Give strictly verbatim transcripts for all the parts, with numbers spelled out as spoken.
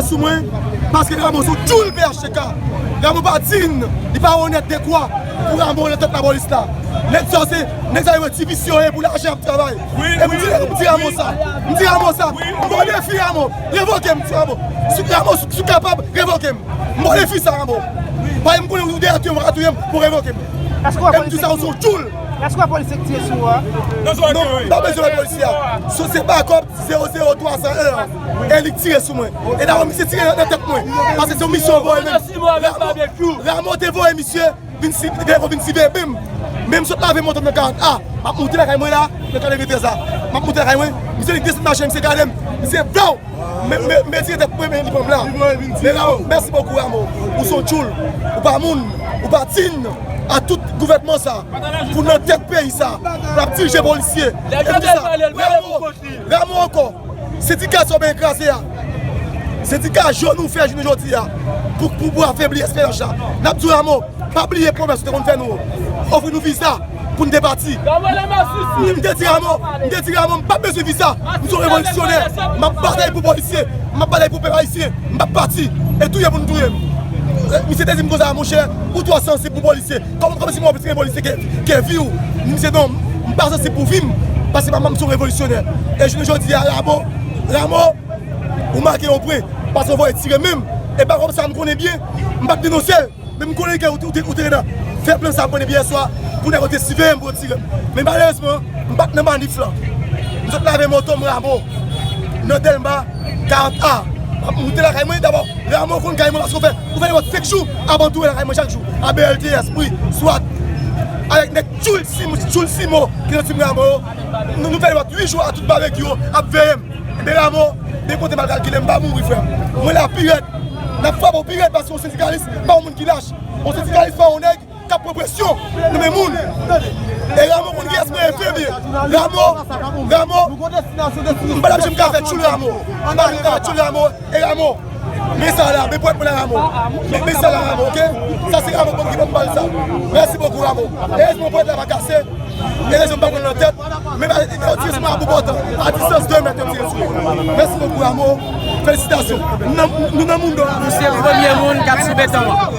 sou mwen, paske Rameau se yon tchoul P H T K. Rameau pa dign, li pa onèt dekwa pou Rameau nan tèt lapolis la. Nèg sa se, nèg sa yo ti visye yo ye pou lajan y ap travay. E m di, m di Rameau sa, m di Rameau sa, m ba w defi Rameau, revoke m, m di Rameau. Si Rameau, si, si w kapab, revoke m. M ba w defi sa Rameau. Paske m konnen ou dèyè touye m, ou ka touye m pou revoke m. E m di sa, ou se yon tchoul. Èske w wè polisye ki tire sou ou a? Non, m pa bezwen wè polisye a. Se, se bakòp zewo zewo twa san en an. E li k tire sou mwen. E dayè, misye tire nan tèt mwen. Paske se yon misyon voye menm. Rameau, Rameau te voye misye vin si, vin siveye m. Men m sot lave moto m nan karant A. M ap moute lakay mwen la, nan katreventrèz la. M ap moute lakay mwen. Misye vin desann machin, misye gade m. Misye vlow! Men, men, men tire tèt mwen, men li pran m la. Men Rameau, mèsi bokou Rameau. Ou se yon tchoul. Ou pa moun. Ou pa dign a tout gouvènman sa. Pou nan tèt peyi sa. L ap dirije polisye. E m di sa. Rameau, Rameau ankò. Sendika sa w benyen kraze a. Sendika jòn ou fè jounen jodi a. Pou, pou, pou afebli S P N H la. N ap di w Rameau. Pa bliye pwomès ou te konn fè nou. Ofri nou viza pou n te pati. M te di Rameau, m te di Rameau, m p ap bezwen viza. M se yon revolisyonè. M ap batay pou polisye. M ap batay pou pèp ayisyen. M p ap pati. E touye pou n touye m. E, misye te di m konsa, monchè, ou twò sansib pou polisye. Kòman, kòman si mwen plis gen polisye ke, ke vi w? M di misye non, m pa sansib pou vi m. Paske pa m se yon revolisyonè. E jounen jodi a, Rameau, Rameau, ou make yon pwen. Paske w voye tire menm. E pa kòm sa m konnen byen, m pa t denonse l. Men m konnen ke ou te, ou te, ou te gentan fè plan sa m konnen byen yè swa pou nèg yo te siveye m pou yo tire m. Men malerezman, m pa t nan manif lan. M sot lave moto m Rameau nan Dèlma karant A. M ap moute lakay mwen dabò. Rameau konn kay mwen paske ou fè, ou fè nenpòt senk jou ap antoure lakay mwen chak jou. A B L T S, pri, swat. Avèk nèg tchoul Simo, tchoul Simo ki nan tim Rameau yo. Nou, nou fè nenpòt uit jou a tout babekyou yo ap veye m. Men Rameau, men kote m al kalkile, m pa mouri, frè m. Mwen la pi rèd. N ap frape w pi rèd paske w sendikalis, pa yon moun ki lach. Yon sendikalis pa yon nèg k ap pran presyon nan men moun. E Rameau konn kiyès mwen ye, frè m ye. Rameau, Rameau, m pa t ap janm ka fè tchoul Rameau. M pa t ap janm ka fè tchoul Rameau. E Rameau, men sa la, men pwèt mwen la Rameau. Men, men sa la Rameau, oke? Sa se Rameau ki ban m bal sa. Mèsi bokou Rameau. Erezman pwèt la pa kase. Erezman m pa pran l nan tèt. Men ba, yo tire sou mwen a bout pòtan. A distans de mèt yo tire sou mwen. Mèsi bokou Rameau. Felisitasyon. Nou nan, nou nan moun do. Nou se premye moun k ap sou beton an.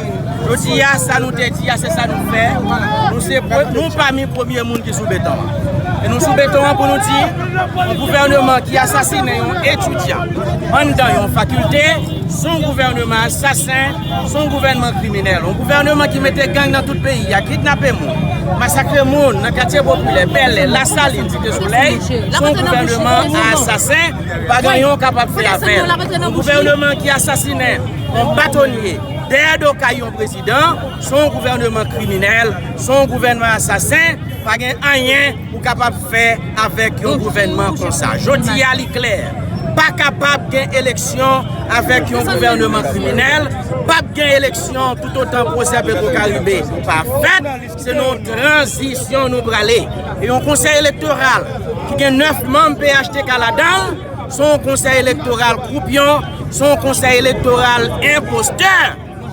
Jodi a, sa nou te di a, se sa nou fè. Nou se pre-, nou pami premye moun ki sou beton an. E nou sou beton an pou nou di, yon gouvèneman ki asasinen yon etidyan anndan yon fakilte, se yon gouvèneman asasen, se yon gouvènman kriminèl. Yon gouvèneman ki mete gang nan tout peyi a, kidnape moun, masakre moun nan katye popilè, Bèlè, Lasalin, Site Solèy, se yon gouvèneman a asasen, pa gen anyen w kapab fè avè l. Yon gouvèneman ki asasinen yon batonye dèyè do kay yon prezidan, se yon gouvèneman kriminèl, se yon gouvèneman asasen, pa gen anyen ou kapab fè avèk yon gouvènman konsa. Jodi a, li klè, pa kapab gen eleksyon avèk yon gouvèneman kriminèl, p ap gen eleksyon toutotan pwosè Petwokaribe pa fèt. Se nan yon tranzisyon nou prale. E yon konsèy elektoral ki gen nèf manm P H T K ladan l, se yon konsèy elektoral koupyon, se yon konsèy elektoral enpostè.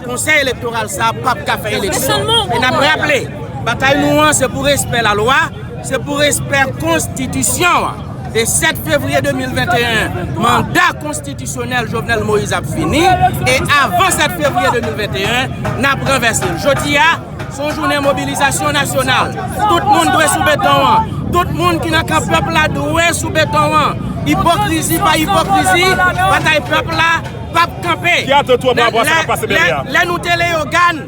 Konsèy elektoral sa a p ap ka fè eleksyon. E n ap raple, batay nou an se pou respè lalwa, se pou respè konstitisyon an. E sèt fevriye de mil venteyen, manda konstitisyonèl Jovenel Moïse ap fini, e avan sèt fevriye de mil venteyen, n ap ranvèse l. Jodi a, se yon jounen mobilizasyon nasyonal. Tout moun dwe sou beton an. Tout moun ki nan kan pèp la dwe sou beton an. Ipokrizi pa ipokrizi, batay pèp la p ap kanpe. Ki atant ou an pa rapò a sa k ap pase Bèlè a? Lè, lè, lè nou te Leyogàn,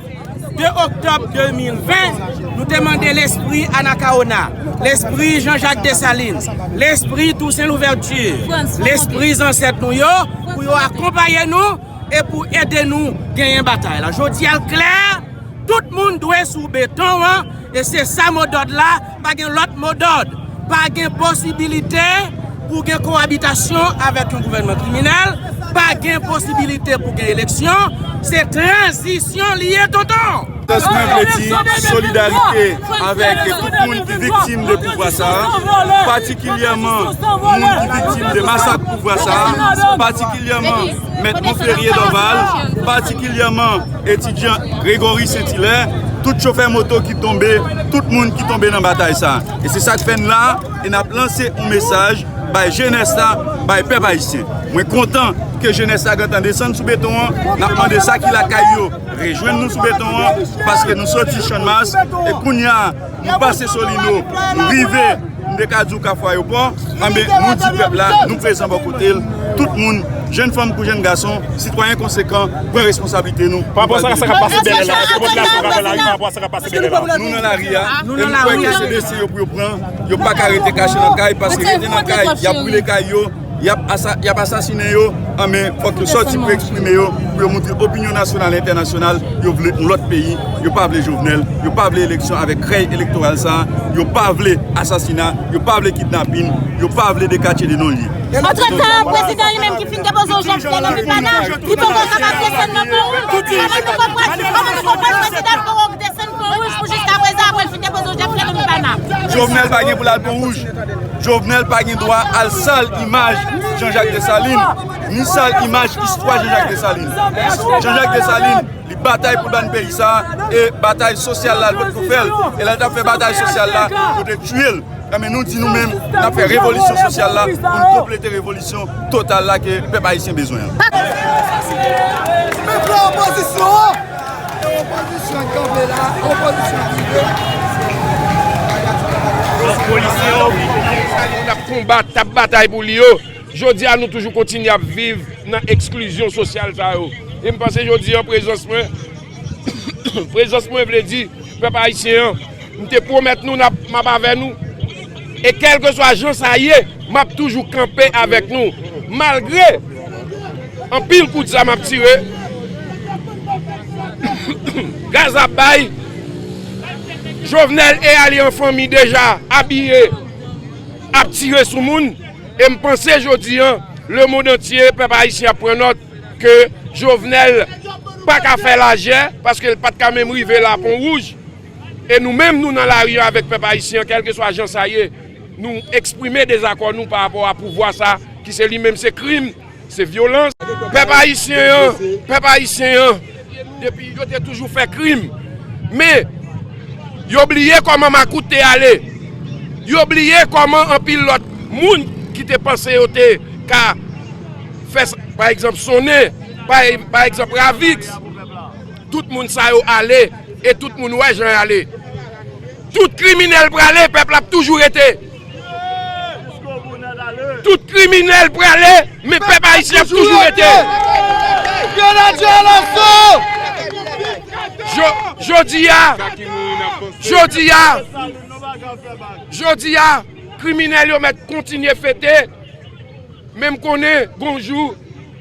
de oktòb de mil ven, nou te mande lespri Anacaona, lespri Jean-Jacques Dessalines, lespri Toussaint Louverture, lespri zansèt nou yo, pou yo akonpaye nou e pou ede nou genyen batay la. Jodi a l klè, tout moun dwe sou beton an, e se sa modòd la, pa gen lòt modòd. Pa gen posibilite pou gen kowabitasyon avèk yon gouvènman kriminèl, pa gen posibilite pou gen eleksyon, se tranzisyon li ye, tonton! Mwen vle di solidarite avèk tout moun ki viktim de pouvwa sa a, patikilyèman moun ki viktim de masak pouvwa sa a, patikilyèman Mèt Monferrier Dorval, patikilyèman etidyan Gregory Saint-Hilaire, tout chofè moto ki tonbe, tout moun ki tonbe nan batay sa a. E se sa k fè n la, e n ap lanse yon mesaj bay jenès la, bay pèp ayisyen. Mwen kontan ke jenès la gentan desann sou beton an, n ap mande sa ki lakay yo rejwenn nou sou beton an, paske nou soti Channmas, e kounye a, nou pase Solino, nou rive, m te ka di w Kafou Ayewopò, anben, nou di pèp la, nou prezan bò kote l, tout moun, jèn fanm kou jèn gason, sitwayen konsekan, pran responsablite nou. Pa rapò sa, sa k ap pase Bèlè la, èske popilasyon ka fè lari pa rapò a sa k ap pase Bèlè la? Nou nan lari a, e m kwè ke se desizyon pou yo pran, yo pa ka rete kache nan kay, paske rete nan kay, y ap boule kay yo, y ap asa-, y ap asasinen yo, anben, fòk yo sòti pou eksprime yo, pou yo montre opinyon nasyonal e entènasyonal, yo vle yon lòt peyi, yo pa vle Jovenel, yo pa vle eleksyon avèk krèy elektoral sa, yo pa vle asasina, yo pa vle kidnapin, yo pa vle de katye de non lye. Antretan, prezidan li menm ki fin depoze yon jèflè nan vil Bana, li poko kapab desann nan Pon Wouj. Kòman nou konprann, kòman nou konprann prezidan poko desann Pon Wouj pou jiska prezan apre l fin depoze yon jèflè nan vil Bana? Jovenel pa gen pou l al Pon Wouj. Jovenel pa gen dwa al sal imaj Jean-Jacques Dessalines, ni sal imaj istwa Jean-Jacques Dessalines. Jean-Jacques Dessalines, li batay pou l ban peyi sa, e batay sosyal la, l potko fè l. E lè l t ap fè batay sosyal la, yo te tiye l. Enben, nou di nou menm, n ap fè revolisyon sosyal la pou n konplete revolisyon total la ke pèp ayisyen bezwen an. Pèp la, opozisyon an! Opozisyon kanpe la, opozisyon rive. Polisye yo, n ap konbat, t ap batay pou li yo. Jodi a, nou toujou kontinye ap viv nan eksklizyon sosyal sa yo. E m panse jodi a, prezans mwen, prezans mwen vle di, pèp ayisyen an, m te pwomèt nou n ap, m ap avè nou. E kèlkeswa jan sa ye, m ap toujou kanpe avèk nou. Malgre anpil kout zam ap tire, gaz ap bay, Jovenel e alye an fanmi deja abiye, ap tire sou moun. E m panse jodi a, lemonn antye, pèp ayisyen ap pran nòt ke Jovenel pa ka fè lajè, paske l pa t ka menm rive la Pon Wouj. E nou menm, nou nan lari a avèk pèp ayisyen an, kèlkeswa jan sa ye, nou eksprime dezakò nou pa rapò a pouvwa sa, ki se li menm, se krim, se vyolans. Pèp ayisyen an, pèp ayisyen an, depi yo te toujou fè krim. Men, yo bliye kòman makout te ale. Yo bliye kòman anpil lòt moun ki te panse yo te ka fè, pa egzanp, Sonnen, pa, pa egzanp, Ravix. Tout moun sa yo ale, e tout moun wè jan y ale. Tout kriminèl prale, pèp la ap toujou rete. Tout kriminèl prale, men pèp ayisyen ap toujou rete. Grenadye Alaso! Jo-, jodi a, jodi a, jodi a, kriminèl yo mèt kontinye fete. Men m konnen, gon jou,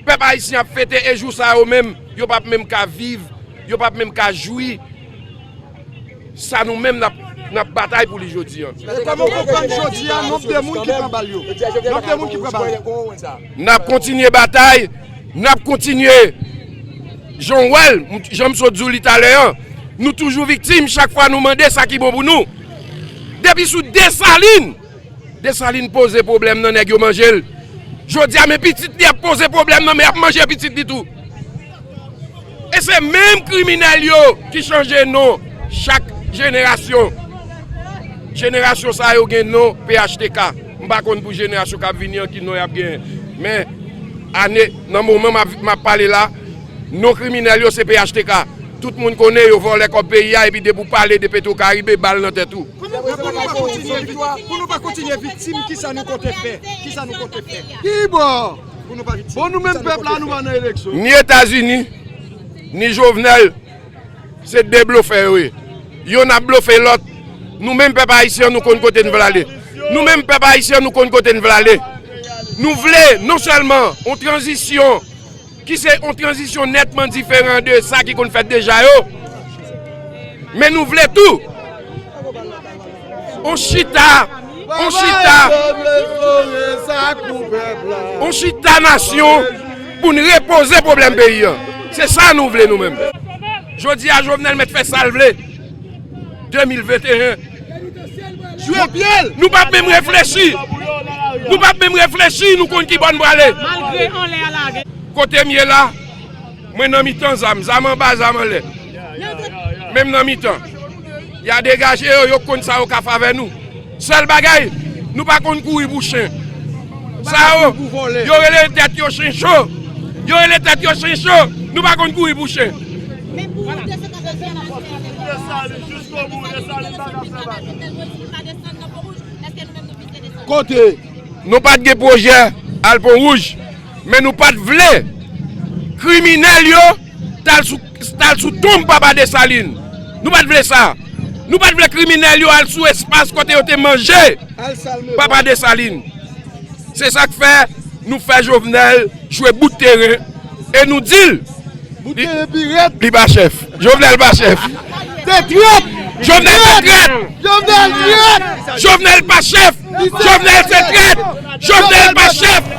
pèp ayisyen ap fete, e jou sa yo menm, yo p ap menm ka viv, yo p ap menm ka jwi sa nou menm n ap, n ap batay pou li jodi a. E kòman w konprann jodi a, nonb de moun ki pran bal yo? Nonb de moun ki pran bal. N ap kontinye batay, n ap kontinye. Jan w wè l, m, jan m sot di w li talè a, nou toujou viktim chak fwa nou mande sa ki bon pou nou. Depi sou Desalin, Desalin poze pwoblèm nan, nèg yo manje l. Jodi a, men pitit li ap poze pwoblèm nan, men y ap manje pitit li tou. E se menm kriminèl yo ki chanje non chak jenerasyon. Jenerasyon sa yo gen non P H T K. M pa konn pou jenerasyon k ap vini an ki non y ap genyen. Men, ane, nan moman m ap, m ap pale la, non kriminèl yo se P H T K. Tout moun konnen yo vòlè kòb peyi a, epi depi w pale de Petro Caribe, bal nan tèt ou. Pou nou, pou nou pa kontinye vik-, pou nou pa kontinye viktim, kisa nou konte fè? Kisa nou konte fè? Kibò? Pou nou pa viktim. Bon, nou menm pèp la, nou pa nan eleksyon. Ni Etazini, ni Jovenel, se de blofè yo ye. Yonn ap blofe lòt. Nou menm pèp ayisyen, nou konn kote n vle ale. Nou menm pèp ayisyen, nou konn kote n vle ale. Nou vle non sèlman yon tranzisyon ki se yon tranzisyon nètman diferan de sa ki konn fèt deja yo. Men nou vle tou yon chita, yon chita, yon chita nasyon pou n repoze pwoblèm peyi a. Se sa nou vle nou menm. Jodi a, Jovenel mèt fè sa l vle. De mil venteyen. Jwe pye l. Nou p ap menm reflechi. Nou p ap menm reflechi, nou konn ki bò n prale. Malgre anlè a lage. Kote m ye la, mwen nan mitan zam, zam anba, zam anlè. Men m nan mitan. Y a degaje yo, yo konn sa yo ka fè avè nou. Sèl bagay, nou pa konn kouri pou chen. Sa yo, yo rele tèt yo chen cho. Yo rele tèt yo chen cho. Nou pa konn kouri pou chen. Kote? Nou pa t gen pwojè al Pon Wouj, men nou pa t vle kriminèl yo t al sou, t al sou tonm Papa Desalin. Nou pa t vle sa. Nou pa t vle kriminèl yo al sou espas kote yo te manje Papa Desalin. Se sa k fè nou fè Jovenel jwe bout teren e nou di l, li, li pa chèf. Jovenel pa chèf. Se trèt! Jovenel se trèt! Jovenel trèt! Jovenel pa chèf! Jovenel se trèt! Jovenel pa chèf!